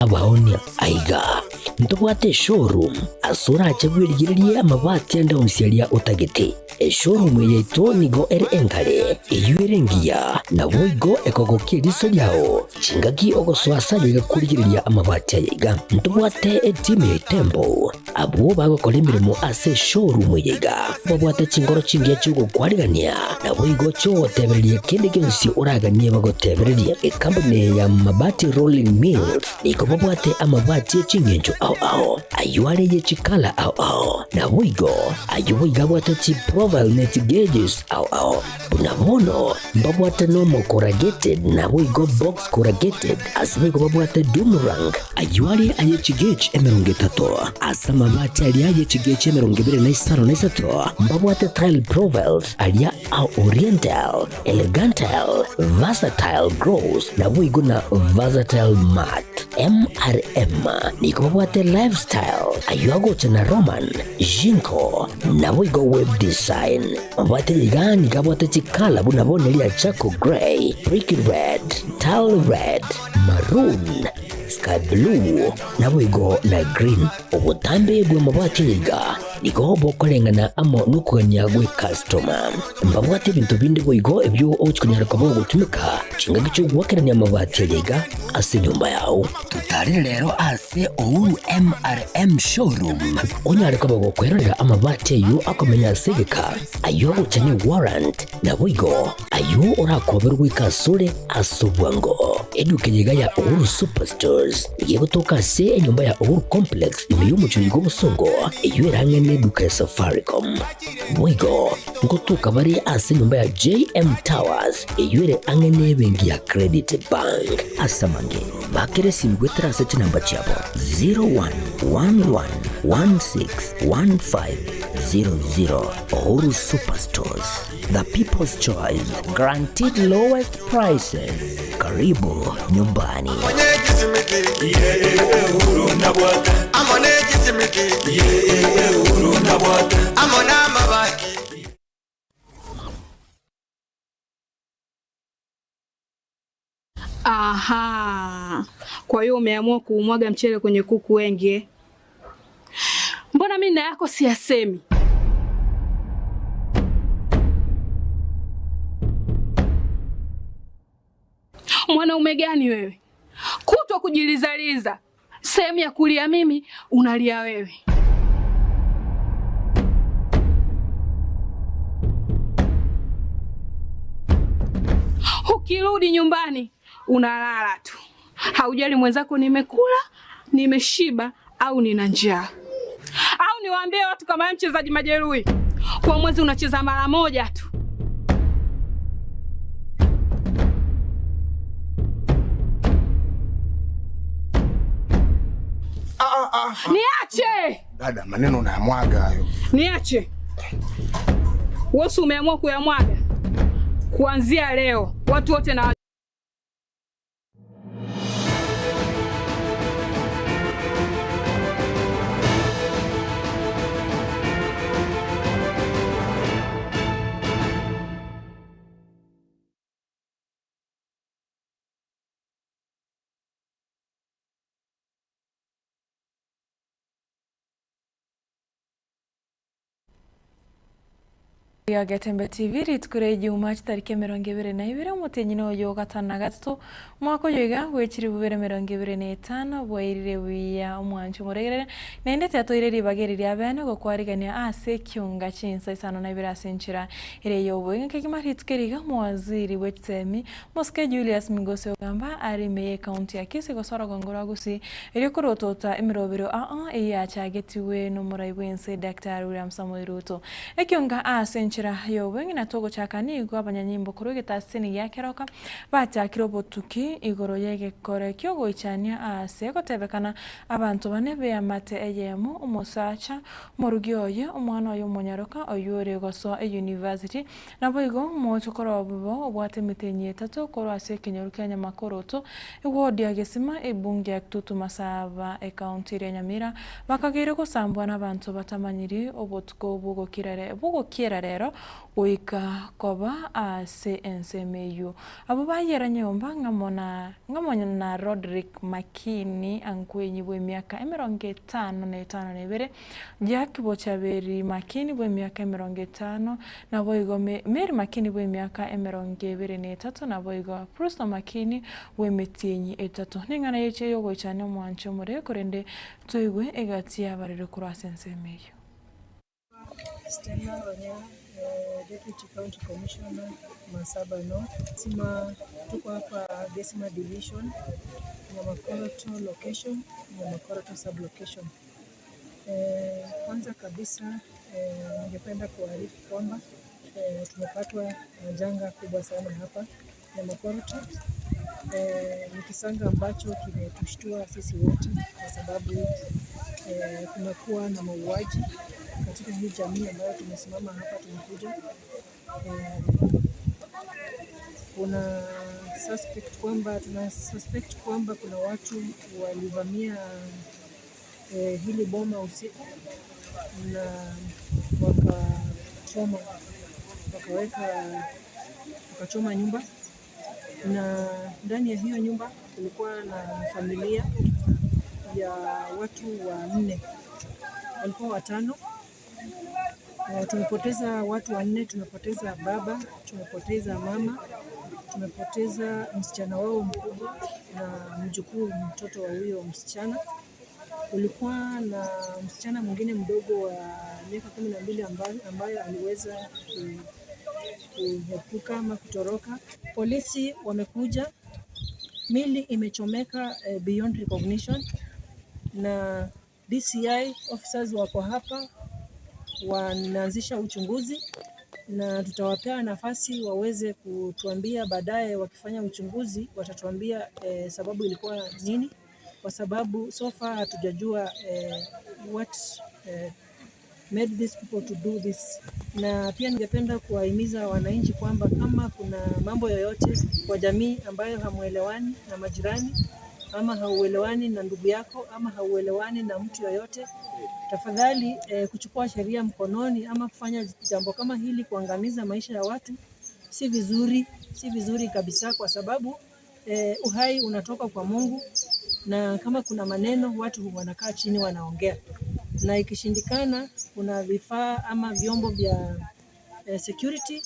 Abaonia aiga, ntobwate eshowroom ase orache bwerigererie amabati ande onsi aria otagete. Eshowroom eye yaito nigo ere engare, eyio ere engiya, naboigo ekogokia eriso riao chingaki ogosoa ase aye iga korigereria amabati aya iga. Ntobwate etimu ya Itembo abwo bagokora emeremo ase eshowroom eye iga, babwate chinkoro chingiya chi'ogokwarigania, naboigo chi'ogotebereria kende gionsi oraganie bagotebererie. Ekampuni eye ya Mabati Rolling Mills nigo babwate amabati e ching'encho ao ao, ayio are ye chikala ao ao, naboigo ayio boigo abwate chiprofile ne chigauges ao ao. Buna bono mbabwate normal corrugated naboigo box corrugated, ase boigo babwate doom rank, ayio are aye chigauge 30, ase amabati aria aye chigauge 23 mbabwate tile profiles aria a oriental, elegantile, versatile gloss naboigo na versatile matte. MRM nigo babwate lifestyle, ayio agocha na Roman, Jinko, naboigo web design. Mabwate iga nigo abwate chikala buna bono eria charcoal grey, brick red, tile red, maroon, sky blue, naboigo na green. Obotambe bw'amabati aya iga nigo bokoreng'ana amo nokogania gw'ekastoma. Mbabwate ebinto binde boigo ebio ogochia konyara koba ogotumeka chingaki chi'ogoakerania amabati aya iga ase enyomba yao. Totarere rero ase Uhuru MRM Showroom onyare koba gokwerorera amabati ayio akomenya ase egeka, ayio agocha ne warrant, naboigo ayio orakoberwe goika asore ase obwango. Eduka eye iga ya Uhuru Superstores nigo egotoka ase enyomba ya Uhuru Complex ime y'omochie oiga obosongo, eyio ere ang'e neduka ya Safaricom. Boigo ngotoka bare ase enyomba ya JM Towers eyio ere ang'e nebenki ya Credit Bank. Ase amange, bakera esimi goetera ase chinamba chiabo 0111161500. Uhuru Superstores, the people's choice, guaranteed lowest prices. Karibu nyumbani. Aha, kwa hiyo umeamua kuumwaga mchele kwenye kuku wengi eh? Mbona mimi na yako siyasemi? Mwanaume gani wewe? Kutwa kujilizaliza, sehemu ya kulia mimi unalia wewe. Ukirudi nyumbani unalala tu, haujali mwenzako nimekula, nimeshiba au nina njaa. Au niwaambie watu kama wewe mchezaji majeruhi, kwa mwezi unacheza mara moja tu. Niache, Dada, maneno unayamwaga hayo. niache. Wewe si umeamua kuyamwaga? Kuanzia leo watu wote na Ya Getembe TV rituko ria Ijumaa chitariki 22 omotienyi oyo gatano na gatato omwaka oyo iga bwe chilifu bibere 25 bwairire buya omwancho omoregerere naende tiatoire ribaga eri ria bene gokwarigania ase ekiunga chinsa isano na ibere ase enchera ere ya oboing'a kegima rituko eri iga omowaziri bwe chisemi Mosike Julius Migosi Ogamba are ime ye ekaunti ya Kisii gose orogongo rwa Gusii erio korotota emerobero aa eyio yachagetigwe nomorai bwense Daktari William Samoei Ruto. Ekionga ase enchera y'obong'ina togochaka nigo abanyanyimbo korwa egetaseni gia keroka bachakire obotuki igoro y'egekore ki'ogoichania aase gotebekana abanto bane b'eamate eyemo, omosacha, omorugi oye, omwana oye omonyaroka oyio ore gosoa eyunivasiti, naboigo omochokoro obo obwate emetienyi etato korwa ase ekenyoru kia Nyamakoroto, eward ya Gesima, ebunge ya Kitutu Masaba, ecounty eria Nyamira, bakageire gosambwa nabanto batamanyiri obotuko bw'ogokiera rero. rero goika koba ase ensemo eyio. Abwo bayera nyomba ng'amo na ng'amo na Rodrick Makini Ankwenyi bw'emiaka emerongo etano na etano na ebere, Jack Bochaberi Makini bw'emiaka emerongo etano, naboigo Mary Makini bw'emiaka emerongo ebere na etato, naboigo Prusto Makini bw'emetienyi etato. Neng'ana y'eche y'ogoichania omwancho omore, korende toigwe egati y'abariri korwa ase ensemo eyio. Stella Wanyama, Deputy County Commissioner, Masaba North. Gesima, tuko hapa Gesima Division, Nyamakoroto location, Nyamakoroto sub location. Eh, kwanza kabisa eh, ningependa kuarifu kwamba eh, tumepatwa na janga kubwa sana hapa Nyamakoroto. Eh, ni kisanga ambacho kimetushtua sisi wote kwa sababu eh, kumekuwa na mauaji katika hii jamii ambayo tumesimama hapa tumekuja. Eh, kuna suspect kwamba tuna suspect kwamba kuna watu walivamia eh, hili boma usiku na wakachoma wakaweka wakachoma nyumba, na ndani ya hiyo nyumba kulikuwa na familia ya watu wanne, walikuwa watano. Tumepoteza watu wanne, tumepoteza baba, tumepoteza mama, tumepoteza msichana wao mkubwa na mjukuu mtoto wa huyo msichana. Kulikuwa na msichana mwingine mdogo wa miaka 12 ambaye aliweza kuepuka ama kutoroka. Polisi wamekuja, mili imechomeka beyond recognition, na DCI officers wako hapa wanaanzisha uchunguzi na tutawapea nafasi waweze kutuambia baadaye, wakifanya uchunguzi watatuambia sababu ilikuwa nini, kwa sababu so far hatujajua what made these people to do this. Na pia ningependa kuwahimiza wananchi kwamba kama kuna mambo yoyote kwa jamii ambayo hamuelewani na majirani ama hauelewani na ndugu yako ama hauelewani na mtu yoyote, tafadhali kuchukua sheria mkononi ama kufanya jambo kama hili kuangamiza maisha ya watu si vizuri, si vizuri kabisa, kwa sababu uhai unatoka kwa Mungu, na kama kuna maneno watu wanakaa chini wanaongea, na ikishindikana kuna vifaa ama vyombo vya security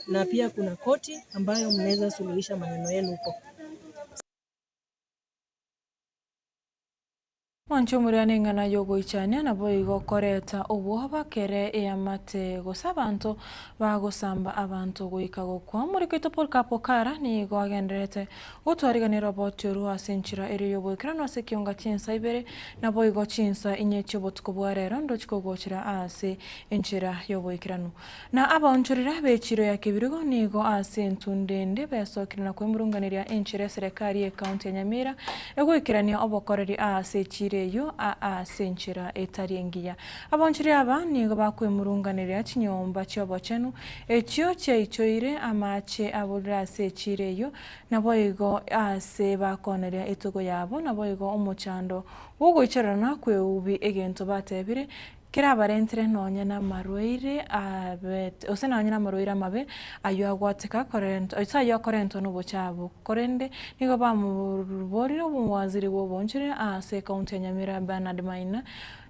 na pia kuna koti ambayo mnaweza suluhisha maneno yenu huko. Mwanche omorwani eng'ana y'ogoichania naboigo koreta obwoba kere eamate gose abanto bagosamba abanto goika gokwa. Omoriki oito Paul Kapokara nigo agendererete gotwariganera roboti orwo ase enchera ere y'oboikeranu ase ekionga chinsa ibere naboigo chinsa inye chi'obotuko bwa rero ndochi kogochera ase enchera y'oboikeranu. Na abaonchorera b'echiro ya Kebirigo nigo ase entunde ende besokire na kwemurunganeria enchera eserekari y'ecounty ya Nyamira egoikerania obokoreri ase echiro eyio ase enchera etari engiya. Abaonchoreri aba nigo bakwemurunganeria chinyomba chi'obochenu echio chiaichoire amache aborire ase echiro eyio naboigo ase bakoneria etugo yabo naboigo omochando bwogoichorana kweubi egento batebire kerabarentere nonya namarwaire abete gose nonya namarwaire amabe aywo agwateka korenta ase aywo akorentwa na obochabu. Korende nigo bamoborire omowaziri bwa oboonchoreri ase ecounty ya Nyamira Bernard Maina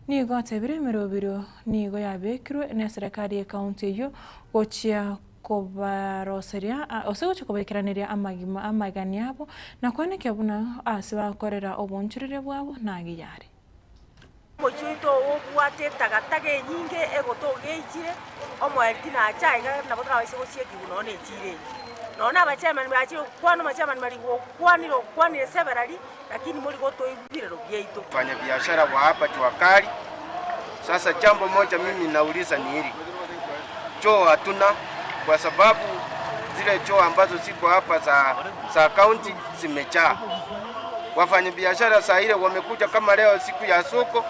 nigo atebire emerobiro nigo yabekirwe na eserekari ye ecounty eywo gochia kobaroseria gose gochia kobaikeraneria amagima amagani abo na koenekia buna ase bakorera oboonchoreria bwabo nagiyare. Omochie oito obwate etagataga enyinge egotoga eichire, omoerio tinacha iga nabo torabaise gosiekigwa nonya na echiro eye. Nonya na abachairman bachire gokwana amachairman bari gokwanire okwanire severally, lakini mori gotoigwa ebirero biaito. Fanya biashara wa hapa jua kali. Sasa jambo moja mimi nauliza ni hili, choo hatuna kwa sababu zile choo ambazo ziko hapa za county zimejaa. Wafanyabiashara saa ile wamekuja kama leo siku ya soko,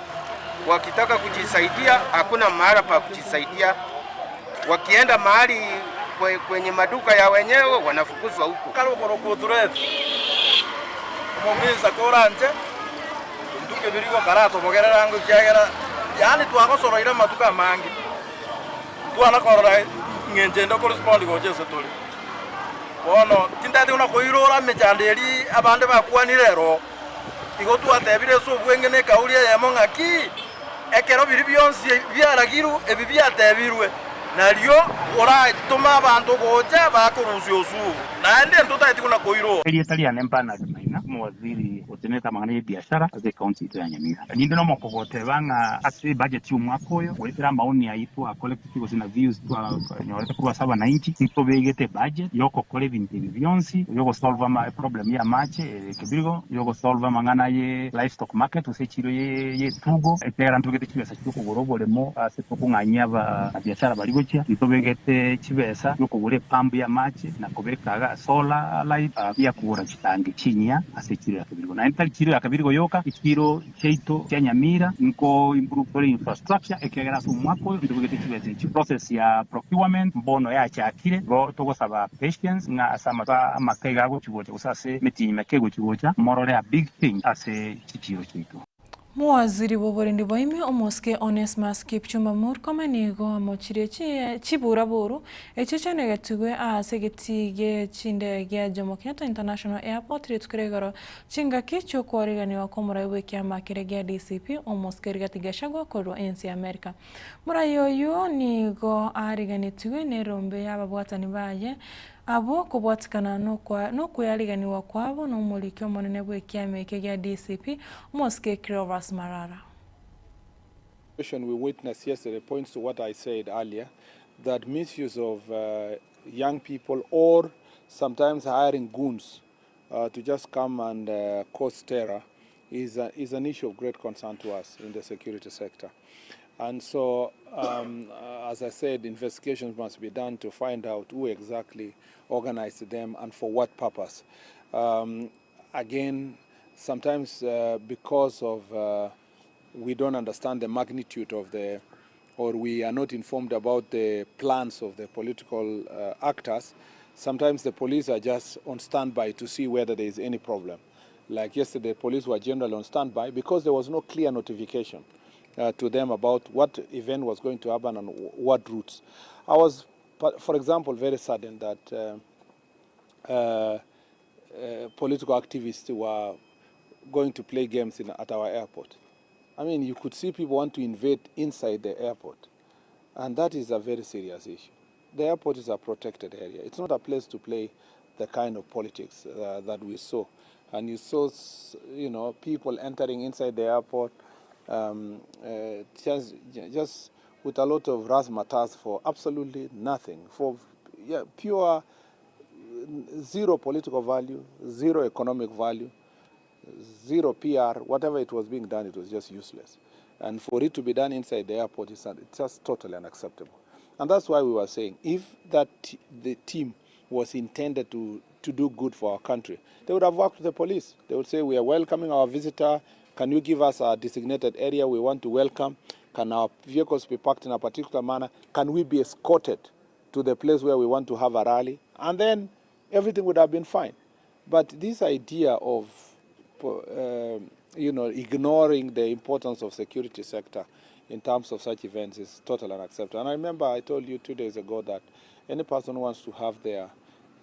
wakitaka kujisaidia hakuna mahala pa kujisaidia. Wakienda mahali kwenye maduka ya wenyewe wanafukuzwa huko. Kare okorokwa otureti, omomisa koranche, intwe kebirigo karatobogerera ango ekiagera yaani twagosoroire amatuko amange, ntwana korora Ng'encho ende okorespondi gocha ase tore. Bono tintagete buna koirora emechando eria abande bakwanire ero, igo twatebire ase obweng'e na ekauri eyemo ng'aki, ekero biria bionsi biaragirwe, ebi biatebirwe, nario oratome abanto gocha bakorusia osuru, naende ntotageti buna koirora. Erieta riane Bernard Maina, omowaziri otenenete amang'ana y'ebiashara ase ecounty yaito ya Nyamira. Ninde nomoko goteba ng'a ase ebudget y'omwaka oyo, goetera amaoni ayio twacollectete gose na views twanyorete korwa ase abananchi, ntobegete ebudget yogokora ebinto ebi bionsi, yogosolve ama eproblem y'amache ere Kebirigo, yogosolve amang'ana ye livestock market gose echiro y'etugo, ekiagera ntobegete chibesa chi'okogora oboremo ase tokong'anyia ababiashara baria gochia, ntobegete chibesa chi'okogora epump y'amache na kobeka iga solar light, buya kogora chitangi chinyia ase echiro ya Kebirigo. Naende tari chiro ya Kebirigo yoka, echiro chiaito chia Nyamira nko improve tore infrastructure ekiagera ase omwaka oyo ntobegete chibesa echi. Process ya procurement mbono yachakire, igo togosaba patience ng'a ase amatuko amake iga agochi gocha gose ase emetienyi meke egochi gocha morore a big change ase chichiro chiaito. Mowaziri bw'oborendi bwa ime, omosike Onesmus Kipchumba Murkomen nigo amochirie chiburaburu echio chianegetigwe ase egetii gie chindege gia Jomo Kenyatta International Airport rituko ria igoro chingaki chi'okwariganiwa kw'omorai bw'ekiama keria gia DCP omosike Rigathi Gachagua korwa ense ya America. Morai oyio nigo ariganetigwe nerombe y'ababwatani baye Abwo kobwatikana nokweariganiwa kwabo nomoriki omonene bw'ekiama eke gia DCP, omosike Cleophas Malala. Situation we witnessed yesterday points to what I said earlier that misuse of young people or sometimes hiring goons to just come and cause terror is, a, is an issue of great concern to us in the security sector. And so, um, as I said, investigations must be done to find out who exactly organized them and for what purpose. Um, again, sometimes uh, because of uh, we don't understand the magnitude of the, or we are not informed about the plans of the political uh, actors, sometimes the police are just on standby to see whether there is any problem. Like yesterday, police were generally on standby because there was no clear notification uh, to them about what event was going to happen and what routes. I was, for example, very saddened that uh, uh, uh, political activists were going to play games in, at our airport. I mean, you could see people want to invade inside the airport, and that is a very serious issue. The airport is a protected area. It's not a place to play the kind of politics uh, that we saw. And you saw, you know, people entering inside the airport um, uh, just, just with a lot of razzmatazz for absolutely nothing, for yeah, pure zero political value, zero economic value, zero PR, whatever it was being done, it was just useless. And for it to be done inside the airport is it's just totally unacceptable. And that's why we were saying if that the team was intended to, to do good for our country, they would have worked with the police. They would say, we are welcoming our visitor. Can you give us a designated area we want to welcome? Can our vehicles be parked in a particular manner? Can we be escorted to the place where we want to have a rally? And then everything would have been fine. But this idea of uh, you know, ignoring the importance of security sector in terms of such events is totally unacceptable. And I remember I told you two days ago that any person who wants to have their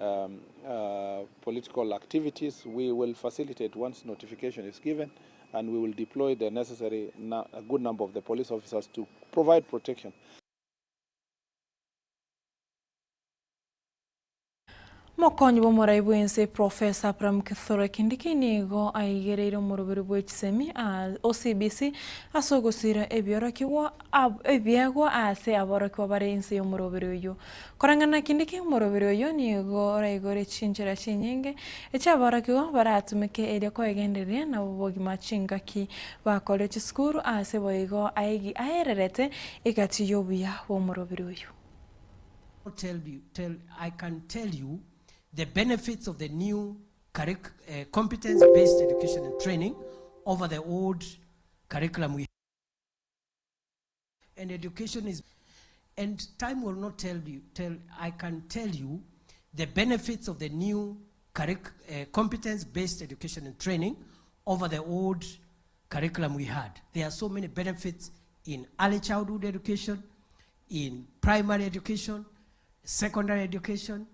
um, uh, political activities, we will facilitate once notification is given, and we will deploy the necessary a good number of the police officers to provide protection. Omokonyi bw'omorai bw'ense Professor Abraham Kithure Kindiki nigo aigereire omoroberi bwe chisemi o CBC ase ogosira ebiorokigwa ebiegwa ase aborokigwa bare inse y'omoroberi oyio. Koreng'ana na Kindiki, omoroberi oyio nigo oraigore chinchera chinyinge echiaborokigwa baratumeke erio koegendereria nabo bogima chingaki bakorire chisukuru ase boigo aererete egati y'obuya bw'omoroberi oyio. Tell you, tell, I can tell you the benefits of the new curric, uh, competence-based education and training over the old curriculum we and education is and time will not tell you tell I can tell you the benefits of the new curric, uh, competence-based education and training over the old curriculum we had. There are so many benefits in early childhood education, in primary education, secondary education,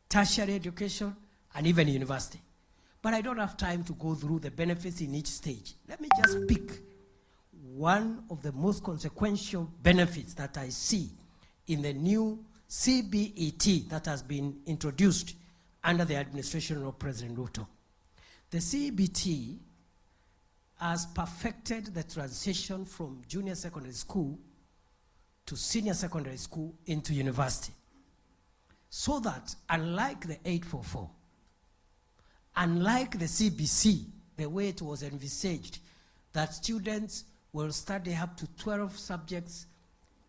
tertiary education, and even university. But I don't have time to go through the benefits in each stage. Let me just pick one of the most consequential benefits that I see in the new CBET that has been introduced under the administration of President Ruto. The CBT has perfected the transition from junior secondary school to senior secondary school into university. So that, unlike the 844, unlike the CBC, the way it was envisaged, that students will study up to 12 subjects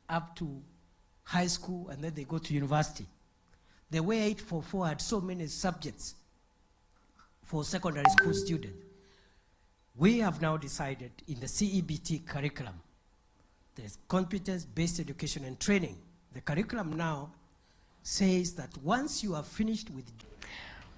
up to high school and then they go to university. The way 844 had so many subjects for secondary school students, we have now decided in the CEBT curriculum, the competence-based education and training, the curriculum now says that once you are finished with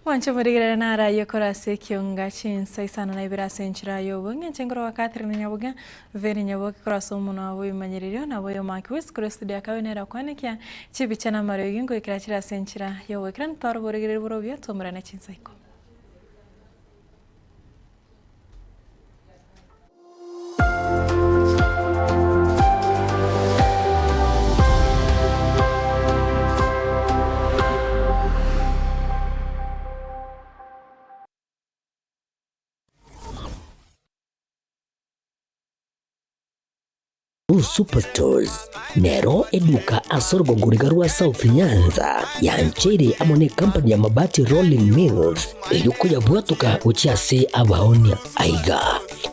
Mwanche morigerere naro ayio kore ase ekionga chinsa isano na ibere ase enchera y'obong'e inche nkorokwa Catherine Nyaboga, Veri Nyaboke korwa ase omonwa bw'ebimanyererio nabo oyo Mark West korwa estudio ya Kawe nere okwanekia chibicha na amariogi ngoikera chire ase enchera y'ogoikeranu tware oborigereri bore obuya twaumerane chinsa ikomi. Blue Superstores nero eduka ase orogongo riga rwa South Nyanza yancheire amo ne company ya Mabati Rolling Mills eyio koyabwatoka gochia ase abaonia. Aiga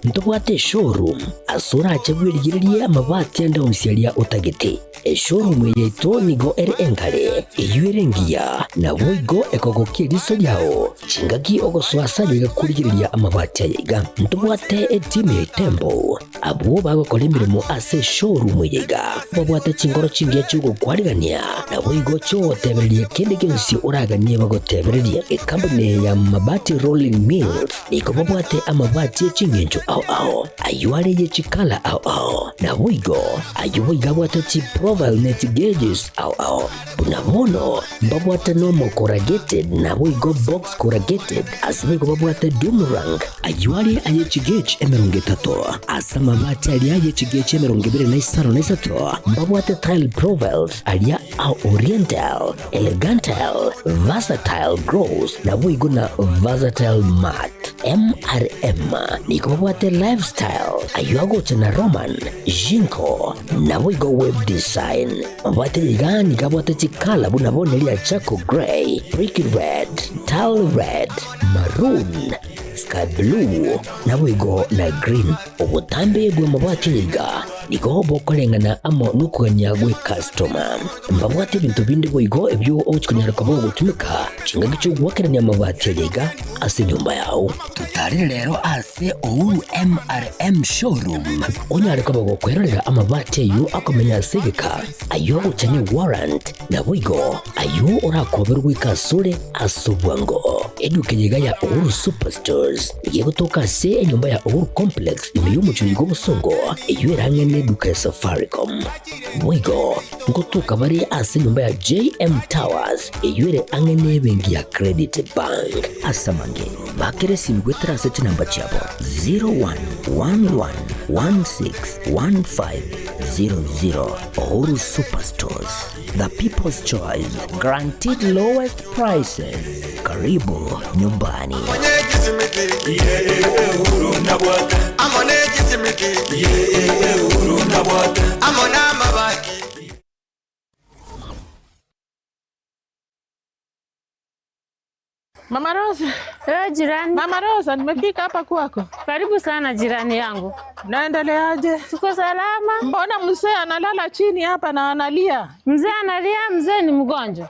ntobwate eshowroom ase orache bwerigererie amabati ande onsi aria otagete. Eshowroom eye yaito nigo ere enkare, eyio ere engiya, naboigo ekogokia eriso riao chingaki ogosoa ase aye iga korigereria amabati aya iga. Ntobwate etimu ya Itembo Abwo bagokora emeremo ase eshowroom eye iga babwate chinkoro chingiya chi'ogokwarigania, naboigo chi'ogotebereria kende gionsi oraganie bagotebererie. Ekampuni eye ya Mabati Rolling Mills nigo babwate amabati e ching'encho ao ao, ayio are ye chikala ao ao, naboigo ayio boigo abwate chiprofile ne chigauges ao ao. Buna bono mbabwate nomo corrugated naboigo box corrugated, ase boigo babwate doom rank, ayio are aye chigauge 30, ase amabati aria aye chigauge 23, mbabwate tile profiles aria a oriental, elegantal, versatile gloss naboigo na versatile matte. MRM nigo babwate lifestyle, ayio agocha na Roman, Jinko, naboigo web design. Mabwate iga nigo abwate chikala buna bono eria charcoal grey, brick red, tile red, maroon, sky blue, naboigo na green. Obotambe bw'amabwate aya iga nigo bokoreng'ana amo nokogania gw'ecustoma. Mbabwate ebinto binde boigo ebio ogochia konyara koba ogotumeka chingaki chi'ogoakerania amabati aya iga ase enyomba yao. Totarere rero ase Uhuru MRM Showroom onyare koba gokwerorera amabati ayio akomenya ase egeka, ayio agocha ne warrant, naboigo ayio orakoberwe goika asore ase obwango. Eduka eye iga ya Uhuru Superstores nigo egotoka ase enyomba ya Uhuru Complex ime y'omochie oyo bw'obosongo eyio ere ang'e neduka ya Safaricom. Boigo ngotoka bare ase enyomba ya JM Towers eyio ere ang'e nebenki ya Credit Bank. Ase amange, bakere esimi goetera ase chinamba chiabo 0111161500. Uhuru Superstores, the people's choice, guaranteed lowest prices. Karibu nyumbani. Mama Rosa. Eh, jirani. Mama Rosa, nimefika hapa kwako. Karibu sana jirani yangu. Naendeleaje? Tuko salama. Mbona mzee analala chini hapa na analia? Mzee analia, mzee ni mgonjwa.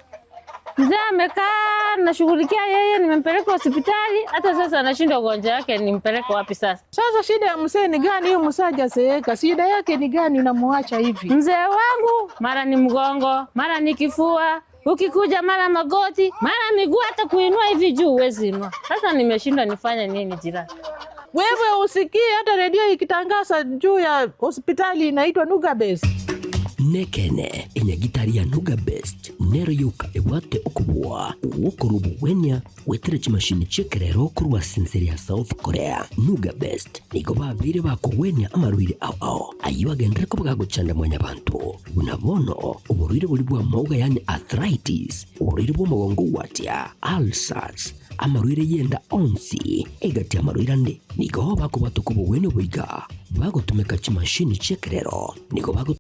Mzee amekaa nashughulikia yeye, nimempeleka hospitali, hata sasa anashindwa ugonjwa wake, nimpeleke wapi sasa? Sasa shida ya mzee ni gani? Huyu mzee hajazeeka, shida yake ni gani unamuacha hivi? Mzee wangu mara ni mgongo, mara ni kifua, ukikuja mara magoti, mara miguu, hata kuinua hivi juu huwezi inua. Sasa nimeshindwa nifanye nini jirani? Wewe usikii hata redio ikitangaza juu ya hospitali inaitwa Nuga Best. Nekene, enyagitari ya Nuga Best. Nero yoka ebwate okobua gw'okorua obogwenia goetera chimashini chi'ekerero korwa ase ense ya South Korea. Nuga Best nigo babeire bakogwenia amarwaire ao ao ayio agenderere koba gagochanda mwanyabanto, buna bono oborwaire boria bw'amauga yaani arthritis, oborwaire bw'omogongo gwatia, ulcers, amarwaire y'enda onsi, egati y'amarwaire ande. Nigo bakobwata okobogwenia oboiga bagotumeka chimashini chi'ekerero. Nigo bago.